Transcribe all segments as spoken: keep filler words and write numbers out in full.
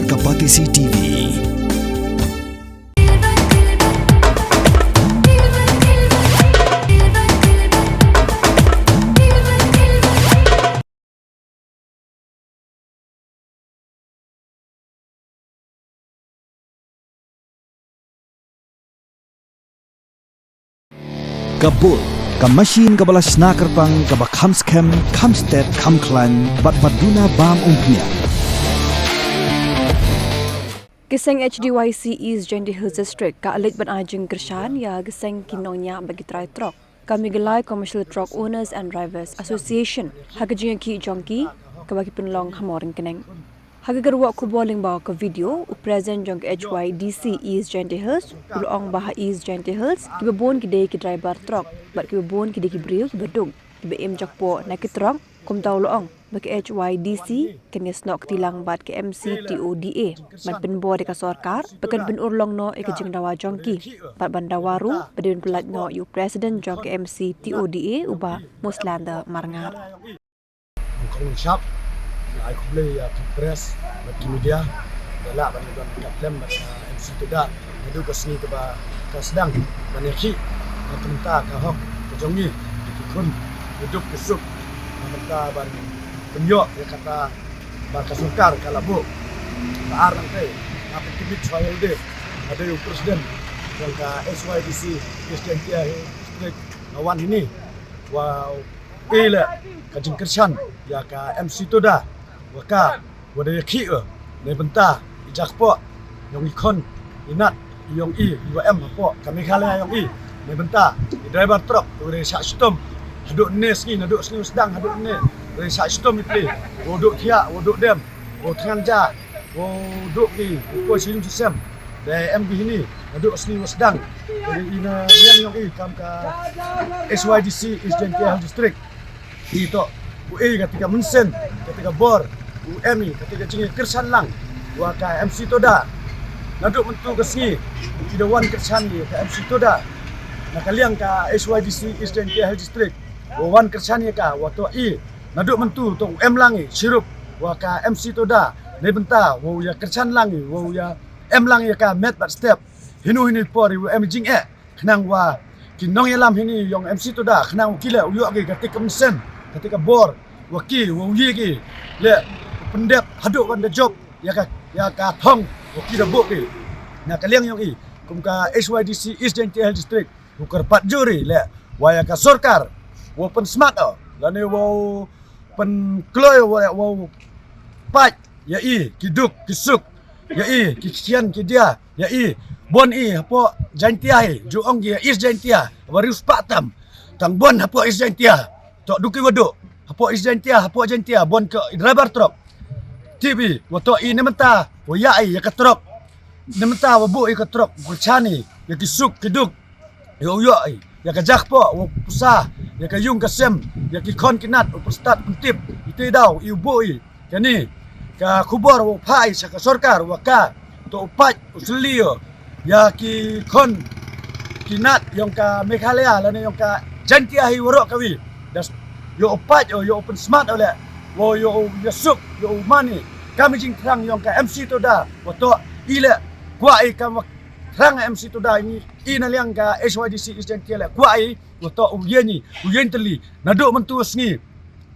Ka Batesi T V. Ka bul, ka machine kaba la shna kyrpang, kaba kham skhem, kham stet, kham khlaiñ, bad ba duna bam umphniang. Ka seng H D Y C East Jaintia Hills District ka leit ban ai jingkyrshan ïa ka seng ki nongñiah bad ki trai trok, ka Meghalaya Commercial Truck Owners and Drivers Association, ha ka jingïakhih jong ki, kaba ki pynlong ha Mawryngkneng. Ha ka kyrwoh khubor lyngba ka video, u President jong ka H Y D C East Jaintia Hills u la ong ba ha East Jaintia Hills kiba bun ki dei ki driver trok bad kiba bun ki dei ki briew kiba duk, kiba im jakpoh na ki trok. Kumta u la ong ba ka H Y D C kan ïasnoh kti lang bad ka M C T O D A ban pynbor ïa ka sorkar ba kan pynurlong noh ïa ka jingdawa jong ki, bad ban dawa ruh ba dei ban pyllait noh ïa u President jong ka M C T O D A, u Bah Moslander Marngar. Kong Shap, nga ai khublei ïa ki press bad ki media, ïa la ban don ka khlem bad, ah, M C Toda naduh ka sngi kaba ka sdang ban ïakhih na ka bynta ka hok ka jong ngi, ki khun, ki duk ki suk, na ka bynta ban pynïoh ïa kata ba ka sorkar ka la buh. Ba ar nangtai, nga pynkhih shuwa ïa u dei, nga dei u president jong ka H Y D C East Jaintia Hills District, nga wan hini. Wow. Ïa la ka jingkyrshan ïa ka M C Toda, wa ka, wa da ïakhih, eh, na bynta i jakpoh yong i khon i nat yong i, i wa em hapoh ka Meghalaya yong i, na bynta i driver truck wa da shah shitom haduh ne sngi, naduh sngi wa sdang haduh ne, wa da shah shitom i pli, wa duh thiah, wa duh dem, wa thngan ja, wa duh ki, wa poi shilliang shisem. Da em ki hini naduh sngi wa sdang. Ina liang yong i kam ka H Y D C East Jaintia Hills District. Ito, u e kata ka mynsiem, kata ka bor, u em i kata ka jingkyrshan lang wa ka M C Toda. Naduh mynta ka sngi i da wan kyrshan i ka M C Toda. Na ka liang ka H Y D C East Jaintia Hills District, wa wan kyrshan i ka, wa to i naduh mynta to u em lang i shirup wa ka M C Toda, na bynta wa u ïa kyrshan lang i, wa u ïa em lang i ka met bad step. Hino hino i por i wa em i jingeh, khnang wa ki nongïalam hini yong M C Toda, khnang wa ki leh u ïoh ki kata ka mynsiem, kata ka bor, wa ki, wa u ïa ki leh u pyndep haduh wan da jop ïa ka, ïa ka thong wa ki da buh ki. Na ka liang yong i kum ka H Y D C East Jaintia Hills District, u kyrpad jur i leh wa ïa ka sorkar wa pynsmat o, lane wa u pynkloi, wa, wa u pait ïa i ki duk ki suk, ïa i ki khian ki dia, ïa i bun i hapoh Jaintia hi, ju ong ki ïa East Jaintia, wa riewspah tam, tang bun hapoh East Jaintia. To duk i wa duh hapoh East Jaintia, hapoh Jaintia bun ka driver truck. Tip i wa to i na bynta wa ïa i ïa ka truck, na bynta wa buh i ka truck, wa kyrshan i ïa ki suk ki duk, ïa u ïoh i ïa ka jakpoh, wa pusa ïa ka ïung ka sem, ïa ki khon ki nat, u pyrstad pyntip i te daw i u buh i. Kani ka khubor wa pha i sha ka sorkar wa ka to u pait u sli ïa ki khon ki nat yong ka Meghalaya lane yong ka Jaintia hi waroh kawi. Das ïa u pait, ïa u pynsmat o leh, wa ïa u ïa suk, ïa u mani. Kam i jingthrang yong ka M C Toda wa to i leh kwah i kam wa thrang M C Toda i ngi i na liang ka H Y D C East Jaintia leh kwah i wa to u ïeng i, u ïeng tylli naduh mynta ka sngi.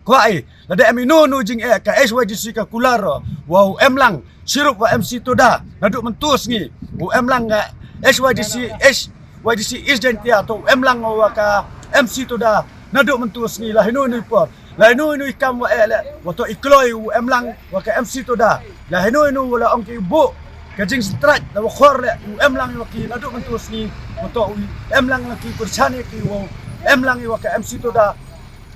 Kwah i lada em ino ino jingeh ka H Y D C ka kular o, wa u em lang shirup wa M C Toda naduh mynta ka sngi. U em lang ka H Y D C, H Y D C East Jaintia to u em lang wa ka M C Toda naduh mynta ka sngi, la hino hino i por. La hino hino i kam wa eh leh wa to i kloi u em lang wa ka M C Toda. La hino hino wa la ong ki buh ka jingsynshar la wa khor leh u em lang wa ki naduh mynta ka sngi, wa to u em lang wa ki, kyrshan ïa ki wa u em lang wa ka M C Toda.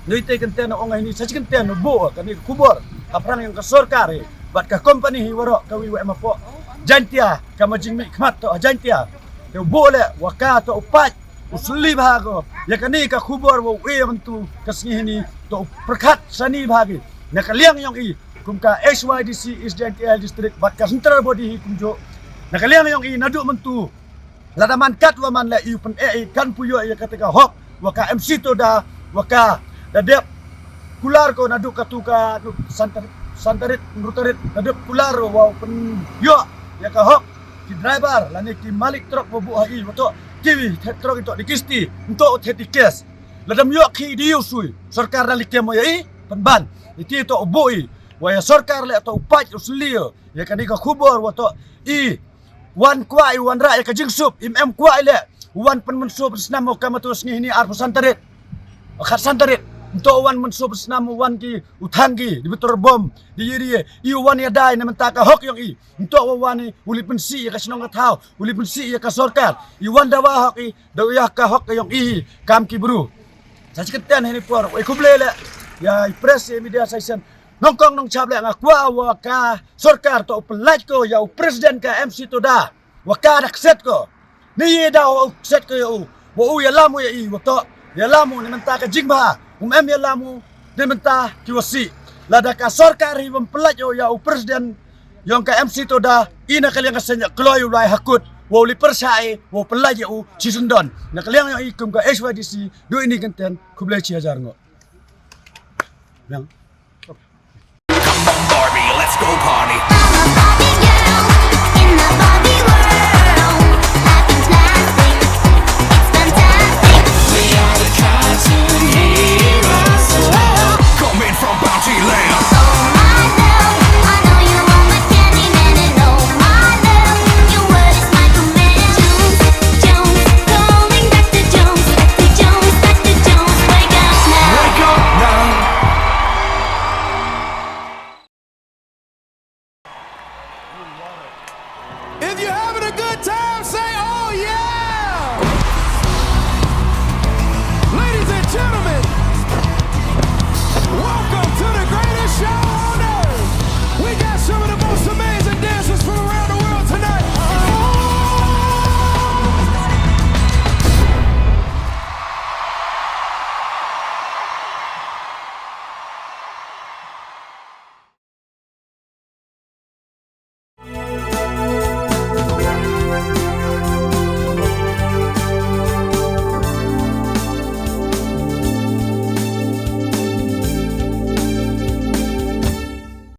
Ngi te kynten ong hini sa kynten buh kani ka khubor ha phrang yong ka sorkar hi bad ka company hi waroh kawi wa em hapoh Jaintia, kama jingmih khmat to Jaintia. Te buh leh wa ka to u pait u sli bha ko ïa kani ka khubor wa u e mynta ka sngi hini, to u pyrkhat sani bha ki. Na ka liang yong i kum ka H Y D C East Jaintia Hills District bad ka central body hi kumjuh, na ka liang yong i naduh mynta lada man kat wa man leh i u pyneh i kan pu ïoh ïa kata ka hok wa ka M C Toda wa ka da dep kular ko naduh katu ka, naduh central san tarik, hynriew tarik, ka dep kular wow pynïoh ïa ka hok ki driver lane ki malik trok ba buh ha i, wa toh ki theh trok i toh di kisti, ntoh theh di kes. Lada ym ïoh ki di u sui, sorkar da leh kem ïa i, pynban. Iti toh u buh i, wa ïa sorkar leh toh u pait u sli ïa kane ka khubor, wa toh i wan kwah i wan rah ïa ka jingsuk, im em kwah i leh u wan pynmynsaw pynsnam u kam atu sngi hini arphew san tarik. Khat san tarik. Ntoh u wan mynsaw pynsnam u wan ki u thang ki, di betor bom, di ïa di ïa, i u wan ïa dai na mynta ka hok yong i. Ntoh u wan i u lipynsi ïa ka shnong ka thaw, u lipynsi ïa ka sorkar. I wan dawa hok i, dawa ïa ka hok yong i, kam ki bru. Sa chi kyntien hini por, i khublei leh ïa i press ïa media session. Nongkong nongchap leh nga kwah wa ka sorkar toh u pynlait ko ïa u president ka M C Toda. Wa ka da kset ko. Ni ïa da u kset ko ïa u. Wa u ïalam u ïa i wa toh ïalam u ni mynta ka jingbha. Um em ïalam u ni mynta ki wasi. Lada ka sorkar hi bym pynlait ïa u president yong ka M C Toda, i na ka liang ka seng ïa kloi u lai hakut. Wa u li pyrshah i wa u pynlait ïa u chi syndon. Na ka liang ïa i kum ka H Y D C du ini kynten. Khublei chi hajar ngo. Yang. Come on, Barbie, let's go party. I'm a Barbie girl in the Barbie world. Life in plastic, it's fantastic. We are the cartoon heroes. Coming from Bounty Land. Oh my love, I know you want my Candyman and oh my love, your word is my command. Jones, Jones, calling Doctor Jones, Doctor Jones, Doctor Jones, wake up now. Wake up now. If you're having a good time,